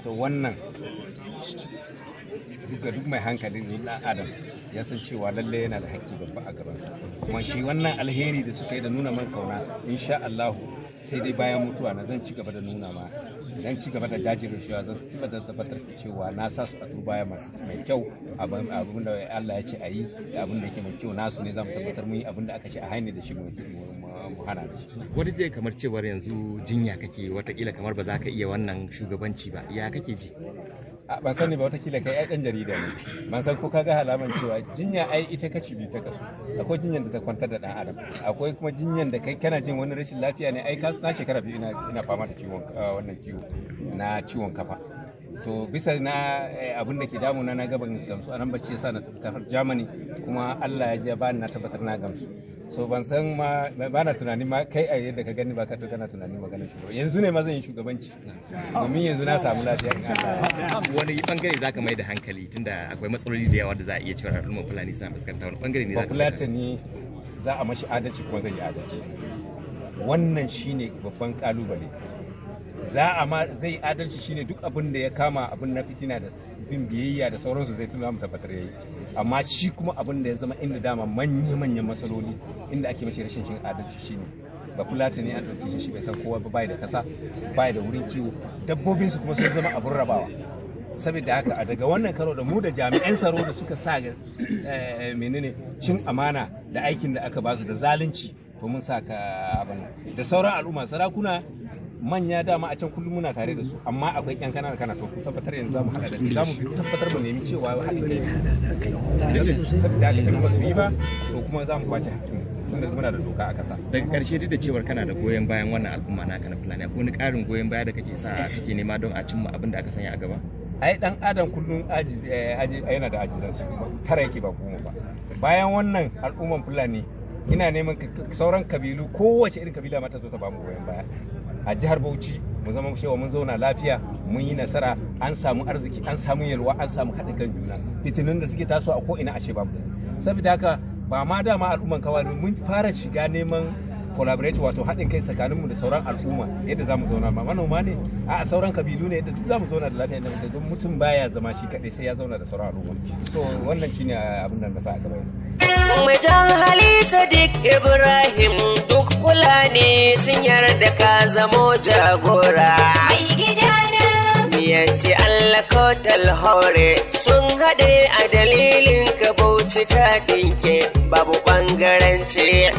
To wannan duk ga duk mai hankali ne na Adam ya san cewa lalle yana da hakki babba a gabansa. Kuma shi wannan alheri da suka yi da nuna man kauna, insha Allahu, sai dai bayan mutuwa na zan ci gaba da nuna ma, zan ci gaba da jajircewa, zan ci gaba da tabbatar da cewa na sa su a turbaya masu mai kyau. Abin da Allah ya ce a yi da abin da yake mai kyau nasu ne, za mu tabbatar mun yi abin da aka ce a haine da shi, mu hana da shi. Wani zai kamar cewar yanzu jinya kake, watakila kamar ba za ka iya wannan shugabanci ba. Ya kake ji? A, ban sani ba, watakila kai ai dan jarida ne, ban san ko ka ga halaman cewa jinya ai ita kaci biyu ta kasu. Akwai jinyan da ta kwantar da dan adam, akwai kuma jinyan da kai kana jin wani rashin lafiya ne. Ai ka na shekara 2 ina fama da ciwon wannan ciwo na ciwon kafa. To bisa na abin da ke damuna, na gaban gamsu a nan bacci yasa na tafi kasar Germany, kuma Allah ya ji ba na tabbatar na gamsu. So ban san ma, ba na tunanin ma kai a yadda ka gani ba ka to kana tunanin maganar shugaban. Yanzu ne ma zan yi shugabanci, domin yanzu na samu lafiya in Allah. Wani bangare za ka mai da hankali, tunda akwai matsaloli da yawa da za a iya cewa al'ummar Fulani suna fuskanta? Wani bangare ne za ka mai da hankali? Bafulatani za a mashi adalci kuma zai yi adalci. Wannan shine babban kalubale. Za a ma zai adalci shine duk abin da ya kama abin na fitina da bin biyayya da sauransu zai tuna mu tabbatar yayi. Amma shi kuma abin da ya zama inda dama manya-manyan matsaloli inda ake mashi rashin shin adalci shine Bafulatani an ɗauke shi, shi bai san kowa ba, bai da kasa, bai da wurin kiwo, dabbobinsu kuma sun zama abun rabawa. Saboda haka a daga wannan karo da mu da jami'an tsaro da suka sa menene cin amana da aikin da aka basu da zalunci, to mun sa ka abin da sauran al'umma, sarakuna manya, dama a can kullum muna tare da su, amma akwai yan kanana kana. To ku tabbatar yanzu zamu hada da zamu tabbatar mu nemi cewa haɗin kai, saboda haka in ba su yi ba, to kuma za mu kwace hakkin, tunda muna da doka a kasa. Daga karshe, duk da cewar kana da goyon bayan wannan al'umma naka na Fulani, akwai wani ƙarin goyon baya da kake sa kake nema don a cimma abin da aka sanya a gaba? Ai dan adam kullum aji aji yana da ajizansu, tara yake ba 10 ba. Bayan wannan al'umman Fulani, ina neman sauran kabilu, kowace irin kabila ma ta zo ta bamu goyon baya a jihar Bauchi, mu zama cewa mun zauna lafiya, mun yi nasara, an samu arziki, an samu yalwa, an samu haɗin kan juna. Fitinun da suke taso a ko'ina ashe babu da su. Saboda haka ba ma dama al'umman kawai, mun fara shiga neman collaborate, wato haɗin kai tsakaninmu da sauran al'umma, yadda za mu zauna, ma manoma ne, a sauran kabilu ne, yadda duk za mu zauna da lafiya, da don mutum baya zama shi kaɗai sai ya zauna da sauran al'umma. So wannan shine abin da na sa a gaba yanzu. Mujan hali Sadiq Ibrahim, duk Fulani sun yarda ka zamo jagora. Mai gidana. Miyanci Allah Kotal Hore sun haɗe a dalilin ka, Bauchi ta ɗinke babu ɓangaranci.